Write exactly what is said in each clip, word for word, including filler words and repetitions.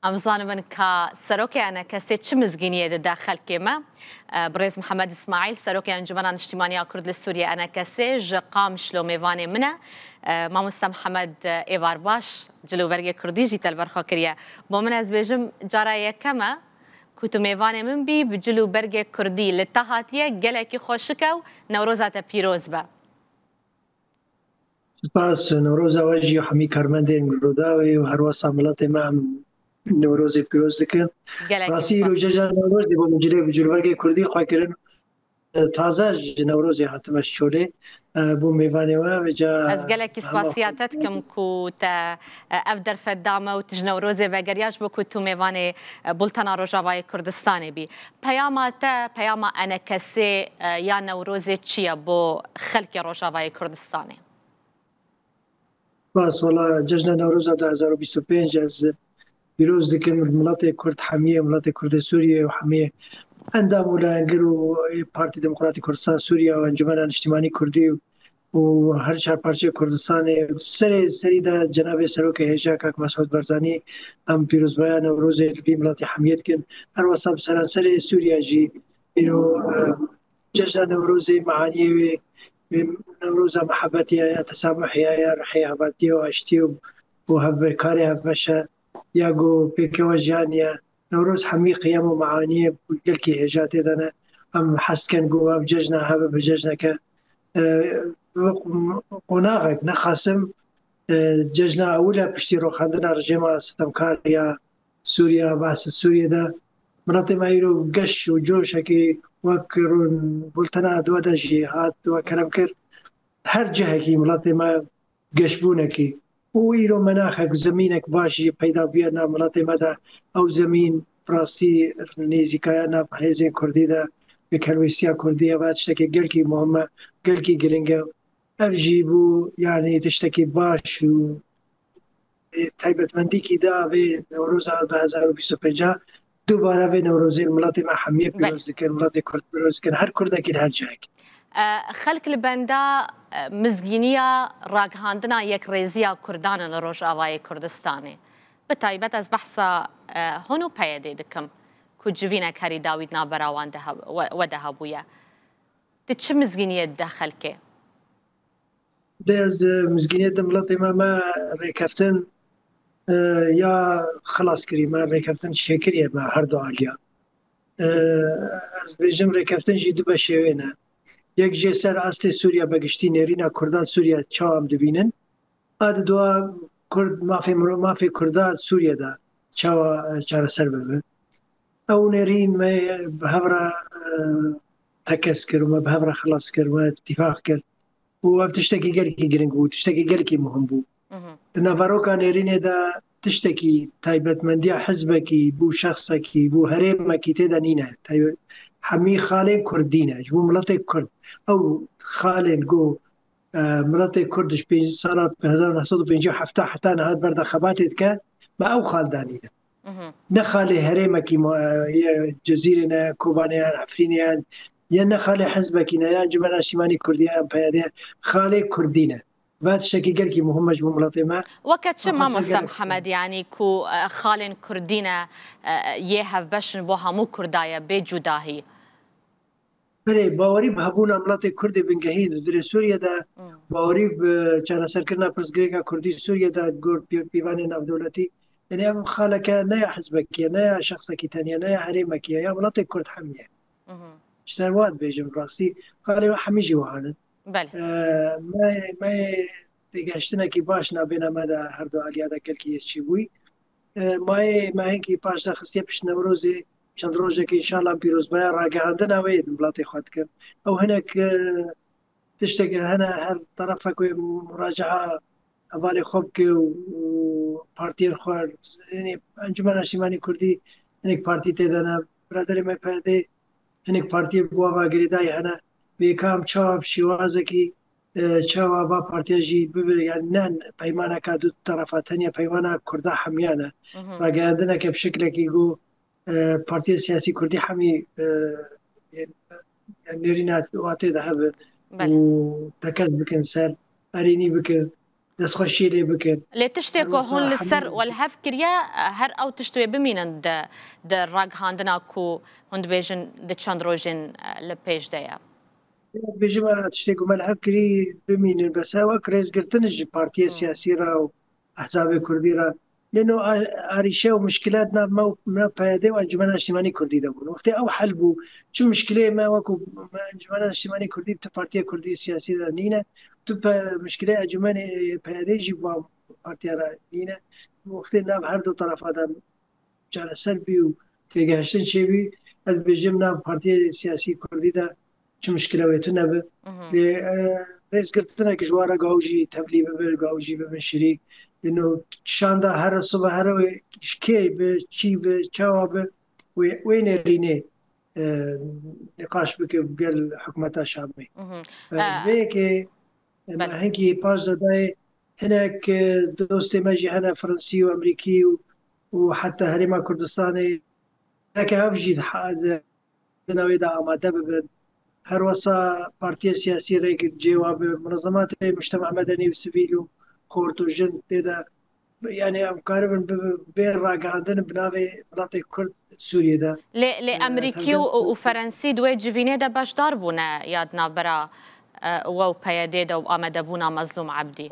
Em zanibin ka serokê E N K S'ê çi mizgîniyê dide xelkê me. E, Birêz Mihemed Îsmaîl, serokê Encûmena Niştîmaniya Kurd li Sûriyê E N K S'ê ji Qamişlo mêvanê min e. E, Mamoste Mihemed, e, êvar baş, cil û bergê Kurdî jî te li ber xwe kiriye. Bo min ez bêjim cara yekem e ku tu mêvanê min bî, bi cil û bergê Kurdî li te hatiye, gelekî xweşik e û Newroza te pîroz be. Spas, Newroza we jî hemî karmendên Rûdawê û herwesa miletê me em Newrozê pîroz dikin. Gelekî Rastî îro spas. Cejna Newrozê bo min cilê bi cil û bergê Kurdî xwe kirin. E, taze ji Newrozê hatime ji Çolê. E, bû mêvanê we, vêca Ez gelekî hema spasiya xwe te dikim ku te, e, ev derfet da me û tu ji Newrozê vegeriya ji bo ku tu mêvanê, e, Bultena Rojavayê Kurdistanê bî. Peyama te, peyama E N K S'ê, e, ya Newrozê çi ye bo xelkê Rojavayê Kurdistanê? Spas, wala Cejna Newroza du hezar û bîst û pênc ez pîroz dikim, miletê Kurd hemiyê, miletê Kurdê Sûriyê û hemiyê endam û layengir û Partî Demokratîk Kurdistan Sûriye û Encûmena Niştîmanî Kurdî û her çar parçeyê Kurdistanê, serê serî de cenabê serokê hêja kak Mesûd Barzanî, em pîrozbaya Newrozê li vî miletî hemiyê dikin. Her wesa bi seranserê Sûriye jî îro, e, cejna Newrozê, mehaniyê wê, wê Newroza mihebetê ya, ya tesamuhê ya, ya rihê hevaltiyê û aştiyê û, û hevkarê hevbeş e, ya ku pêkewa jiyanê ye. Newroz hemî qiyem û mehaniyê gelkî hêja tê de ne. Em hez dikin ku ev cejna hebe bi cejneke, e, bi qonaxek nexasim, e, cejna ewil e piştî rûxandina rejîma sitemkar ya Sûriye, behsa Sûriye de. Miletê me îro geş û coşekî wek rûn Bultena Duwe de jî hat we kerem kir. Her cihekî miletê me geşbûnekî û îro menaxek, zemînek baş jî peyda bûye nav miletê me de. Ew zemîn bi rastî nêzîkaya nav hêzên Kurdî de, yekhelwêstiya Kurdî, ev tiştekê gelkî muhim e, gelkî giring e. Ev jî bû, yanî tiştekî baş û, e, taybetmendîkî da vê Newroza du hezar û bîst û pênc a. Dubare vê Newrozê li miletê me hemiyê Belê. pîroz dikin, miletê Kurd pîroz dikin, her Kurdekî li her cihekî. E, xelk li benda, e, mizgîniya ragihandina yekrêziya Kurdan in li Rojavayê Kurdistanê. Bi taybet ez behsa, e, hûn û P Y D'ê dikim ku civînek herî dawî di navbera wan de heb-, we, we de hebûye. Tu çi mizgîniyê dide xelkê? Dê ez, e, mizgîniyê di miletê me, me rêkeftin, e, ya xilas kirî, me rêkeftin çêkiriye me her du aliya. E, ez dibêjim rêkeftin jî du beşê wê ne. Yek jê ser astê Sûriye be giştî nêrîna Kurdan Sûriye çawa em dibînin. A di dua Kurd mafê miro-, mafê Kurda Sûriye de çawa, e, çareser bibe. Ew nêrîn me bi hev re, e, tekez kir û me bi hev re xilas kir, me tîfaq kir. Û ev tiştekî gelkî giring bû, tiştekî gelkî muhim bû. Mhm. Di naveroka nêrînê de tiştekî taybetmendiya hizbekî, bû şexsekî, bû herêmekî tê de nîne. Tay-, hemî xalên Kurdî ne, ji bo miletê Kurd. Ew xalên ku, e, miletê Kurd ji pênc, sala hezar neh sed û pêncî û heft heta niha di ber de xebatê dike, me ew xal danîne. Mhm. Ne xalê herêmekî ma-, ye Cizîrê ne, Kobanê yan, Efrînê yan, ye ne xalê hizbekî ne, ya Encûmena Niştîmanî Kurdî ye, yan P Y D, xalê Kurdî ne. Ve tiştekî gelkî muhim e ji bo miletê me. Weke çi Mixwasa mamoste gelek Mihemed, yanî ku, e, xalên Kurdî ne, e, yê hevbeş in bo hemû Kurda ye, bê cudahî? Belê, bawerî bi hebûna miletê Kurdê bingehîn li dilê Sûriye de, Hmm. bawerî bi çareserkirina pirsgirêka Kurdî Sûriye de, gor pî-, pîvanê navdewletî. Yanî ev xaleke ne ya hizbekî ye, ne ya şexsekî tenya, ne ya herêmekî ye, ya miletê Kurd hemî ye. Mhm. Ji ser wa dibêjim rastî, xalê me hemî jî wiha ne. Belê. Ee, me, me têgehiştinekî baş nabêna me de her du aliya de gelkî yekçî bûyî. E, mayê mehekî paş de xistiye pişt Newrozê, çend rojekî înşallah pîrozbaya ragihandina wê miletê xwe dikin. Ew hinek, e, tiştek hene her terefek wê muracaha hevalê xwe bike û, û partiyên xwe, yanî Encûmena Niştîmanî Kurdî hinek partî tê de ne, biraderê me P Y D hinek partiyê bi wa ve girêdayî hene. Bê kam çawa bi şêwazekî e, çawa va partiya jî bibe, yani ne peymaneka du terefa, tenya peymana Kurda hemiyan e. Mhm. Ragihandineke bi şeklekî ku, e, partiyên siyasî Kurdî hemî, e, e, yani nêrîna watê de hebin Belê. û tekez bikin ser, erênî bikin. destxweşiyê lê bikin. Lê tiştê ku hûn li ser welhev kiriye, her ew tişt wê bimînin di, di ragihandina ku hûn dibêjin di çend rojên, e, li pêş de ye? Bêjim, e, tiştê ku me li hev kirî bimînin, bes ew wek rêzgirtin ji partiyê siyasî re û ehzabê kurdî re. Lê no a-, arîşe û mişkilat nav me û, me P Y D û Encumena Niştimanî Kurdî de bûn. Wextê ew hel bû, çi mişkilê me wekû me Encumena Niştimanî Kurdî tu partiyê kurdî siyasî de nîne, tu pe-, mişkilê Encumena P Y D jî bi partiya re nîne. Wextê nav her du terefa de çareser bî û têgehiştin çêbî, ez dibêjim nav partiyê siyasî kurdî de çi mişkile wê tune bi. Lê, e, rêzgirtinek ji wan re gaw jî tevlî bibin, gaw jî bibin şirîk. Lê no şanda her sibe here wê ji kê bi, çî bi, çawa bi, wê, wê nêrînê, e, nîqaş bike gel hikûmeta Şamê. E, vê yekê, e, me hinkî paş de dayê hinek, e, dostê me jî hene Fransî û Emerîkî û, û heta Herêma Kurdistanê, neke ev jî di ha-, di, di navê de amade bibin. Her wesa partiyê siyasî rêk cêwa bi, munezematê mujtema medenî û sivîl û xort û jin tê de, yani em karibin bi, bi, bê ragihandin bi navê welatê Kurd Sûriyê de. Lê, lê Emerîkî û, û Ferensî di wê civînê de beşdar bûne ya di navbera, e, we û P Y D de û amadebûna Mezlûm Ebdî?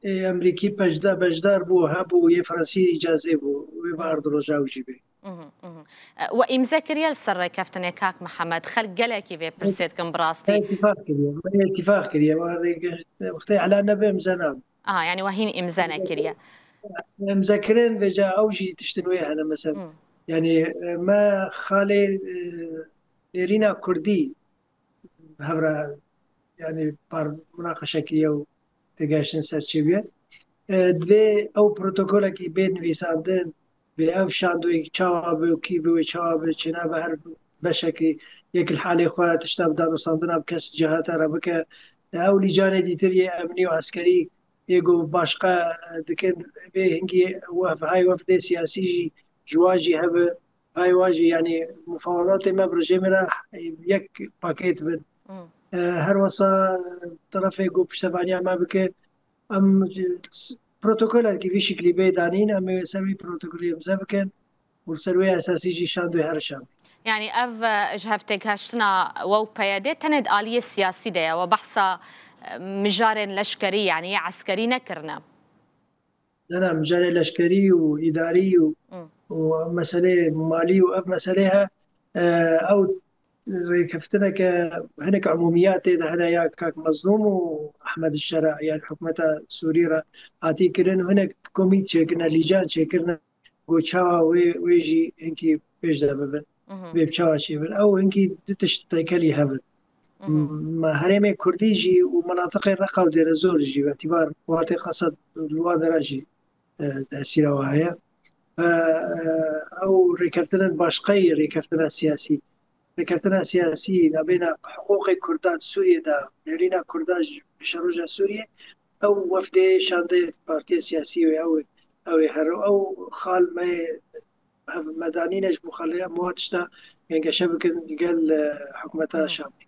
Ê Emerîkî pejda-, beşdar bû, hebû, yê Fransî îcazê bû, wê bi erd roja ew jî bê. E, we îmze kiriye li ser rêkeftinê, kak Mihemed? Xelk gelekî vê pirsê dikin bi rastî. Me îtîfaq kiriye, me îtîfaq kiriye. We rêge-, wextê îlan nebe îmze nabe. Aha, yani we hîn îmze nekiriye. Îmze kirin vêca ew jî tiştin wê hene, mesela. Yani, e, me xalê, e, nêrîna kurdî hev re, yani, par munaqeşe kiriye û têgehiştin ser çi bûye. E, divê ew protokolekî bê nivîsandin, bê ev şandoyê çawa bi û kî bi wê çawa bi, çênabe her beşekî yek li halê xwe tişta bi danûstandina bi kes cihata re bike. Ew lîcanê dîtir yê emnî û eskerî yê ku başqe dikin, bê hingî wef-, hay wefdê siyasî jî ji wan jî hebe. Hay wa jî, yani, mufawelatê me bi rejîmê re yek pakêt bin. E, her wesa terefê ku piştevaniya me bike, em protokolekî vî şiklî bê danîn, em ê ser wî protokolê îmze bikin û li ser wê esasî jî şandoyê here şand. Yani ev, e, ji hevtêgehiştina we û P Y D tenê di aliyê siyasî de ye, we behsa, e, mijarên leşkerî, yani yê eskerî nekirine? Ne, ne, mijarê leşkerî û îdarî û, û meselê malî û ev meselê he, e, ew rêkeftineke hinek umûmiya tê de hene ya kak Mezlûm û Ehmed Şera, yani hikûmeta Sûrî re hatî kirin û hinek komît çêkirine, lîcan çêkirine, ku çawa wê, wê jî hinkî pêş de bibin, vê bi çawa çêbin. Ew hinkî du tişt têkelî hev in. Ma herêmê kurdî jî û menatiqê Reqa û Dêrezor jî, bi îtîbar Watê Qesed li wan dera jî, e, tesîra wan heye. E, e, ew rêkeftinên başqeyî rêkeftina siyasî. Rêkeftina siyasî nabêna hiqûqê kurdan Sûriyê de, nêrîna kurdan ji pêşeroja Sûriyê, ew wefdê şandê partiyê siyasî wê, ew, ew ê her, ew xal me, hev me danîne ji bo xalê em wa tişta gengeşe bikin gel, e, hikûmeta Şamê.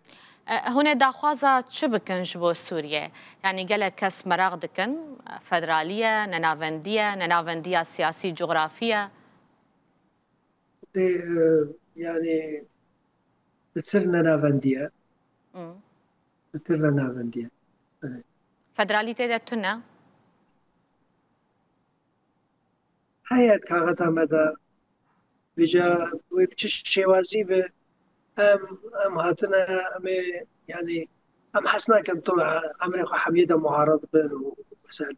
E, hûn ê daxwaza çi bikin ji bo Sûriyê? Yani gelek kes meraq dikin, federalî ye, nenavendî ye, nenavendiya siyasî, cografî ye? Dê, e, yani bitir nenavendî ye. Bitir nenavendî ye. Evet. Federalî tê de tune? Heye di kaxeta me de, vêca wê bi çi şêwazî be, em, em hatine, em ê, yani, em hes nakin tu emrê xwe hemiyê de muharib bin û mesela.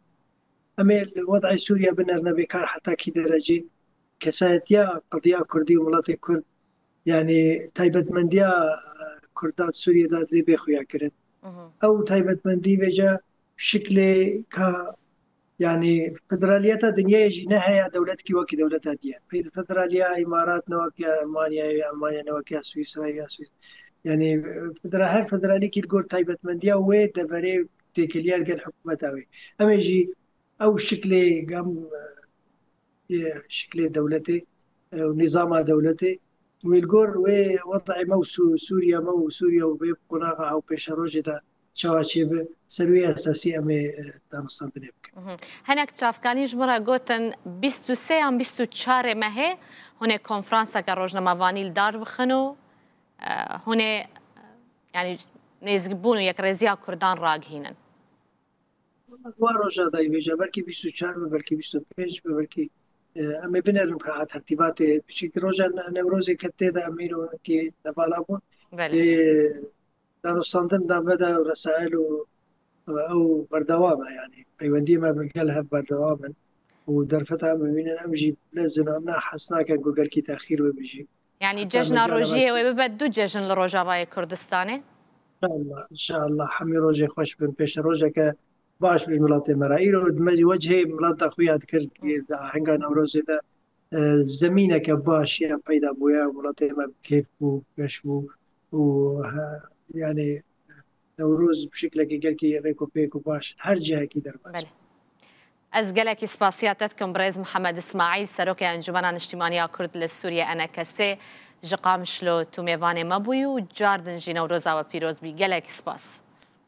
Em ê li wed'ê Sûriye binerine bê ka heta kî derecê kesayetiya qediya Kurdî û miletê Kurd, yani taybetmendiya, e, Kurdan Sûriye de divê bê xuya kirin. Ew taybetmendî vêca şiklê ka, yani federaliyeta dinyayê jî ne heye dewletkî wekî dewleta diye. Federaliya Îmarat ne wek ya Almanyayê, ya Almanya ne wek ya Swîsrayê, ya Swîs-, yani federa-, her federalîkî li gor taybetmendiya wê deverê têkiliya li gel hikûmeta wê. Em ê jî ew şiklê gam, e, şiklê dewletê, e, û nîzama dewletê. Wê li gor wê wed'ê me û Sû-, Sûriye me û Sûriye û vê qonaxa hewpêşerojê de çawa çêbe, ser wî esasî em ê, e, danûstandinê bikin. Hinek çavkanî ji min re gotin bîst û sê yan bîst û çarê mehê hûn ê konferanseke rojnamevanî li dar bixin û, e, hûn ê, e, yanî nêzikbûn û yekrêziya Kurdan ragihînin. Wa roja da vêca belkî bîst û çar be, belkî bîst û pênc be, belkî, e, em ê binerin ha tertîbatê. Çinkî roja Ne-, Newrozê ke tê de em îro ki devala bûn. Belê. Ê, danûstandin da me de resail û, e, ew berdewam e, yanî peywendiyê me bi gel hev berdewam in. Û derfeta em bibînin, em jî lezin, em ne hez nakin ku gelkî texîr bibe jî. Yanî Heta cejna mecala rojiyê me- wê bibe du cejn li Rojavayê Kurdistanê? İnşallah, inşallah. Hemî rojê xweş bin, pêşerojeke baş bi miletê me re. Îro di me wecihê mileta xwe ya dikir, di ahenga Newrozê de, e, zemîneke baş ya peyda bûye, miletê me bi kêf bû, geş bû û, e, yanî Newroz bi şeklekî gelkî rêk û pêk û baş her cihekî derbas. Belê. Ez gelekî spasiya te dikim birêz Mihemed Îsmaîl, Serokê Encûmena Niştîmaniya Kurd li Sûriyê, E N K S, ji Qamişlo tu mêvanê me bûyî û cardin jî Newroza we pîroz bî. Gelekî spas.